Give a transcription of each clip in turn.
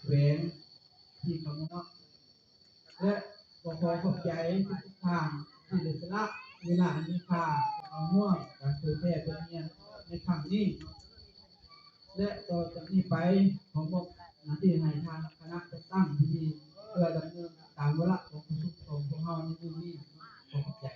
ແຂວງທີ່ກຳນົດ ແລະ ກໍຂໍຂອບໃຈທຸກໆທ່ານທີ່ໄດ້ສະຫຼະເວລາອັນມີຄ່າເຂົ້າຮ່ວມການເຜີຍແຜ່ບົດຮຽນໃນຄັ້ງນີ້ ແລະ ຕໍ່ຈາກນີ້ໄປ ຂໍມອບໜ້າທີ່ໃຫ້ທາງຄະນະຈັດຕັ້ງພິທີ ເພື່ອດຳເນີນຕາມວາລະຂອງປະຊຸມຂອງພວກເຮົາໃນມື້ນີ້. ຂໍຂອບໃຈ.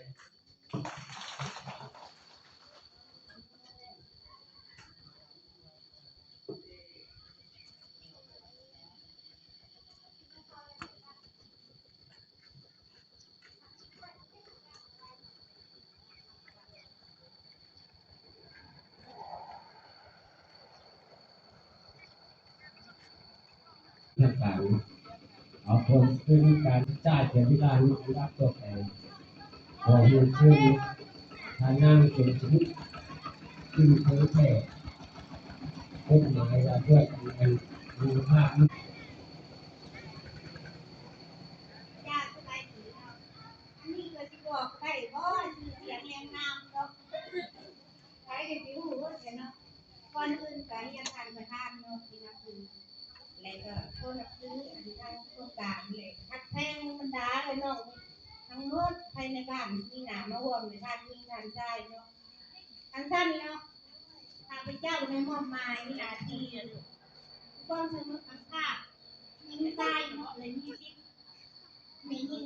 ທາງການ ເອົາຜົນຄືການຈ່າຍເສຍເວລາເນາະ ອັນດັບຕໍ່ໄປ ຂໍຮຽນເຊີນທ່ານນາງ ສົມສະຫວຸດ ຈຶ່ງເຜີຍແຜ່ກົດໝາຍວ່າດ້ວຍອັນມີພາບ ຈ້າ ສະບາຍດີເນາະ ອັນນີ້ກໍຊິບອກໄດ້ບໍ່ ຊື່ສຽງແຮງນາມເນາະ ໃຜກໍຊິຮູ້ເບິດແຫຼະເນາະ ກ່ອນອື່ນກໍຮຽນທ່ານປະທານເນາະ ທີ່ນັບຖື ແລະກໍຂໍນັບຖືອັນທາງໂຄງການ ແລະຮັກແພງບັນດາເອື້ອຍນ້ອງທັງໝົດພາຍໃນບ້ານ ມີໜ້າມາຮ່ວມໃນທ່ານຍິງທ່ານຊາຍເນາະ ອັນຊັ້ນເນາະ ຂ້າພະເຈົ້າໄດ້ມອບໝາຍໜ້າທີ່ຄວາມສະເໝີພາບຍິງຊາຍເນາະ ແລະມີສິດແມ່ຍິງ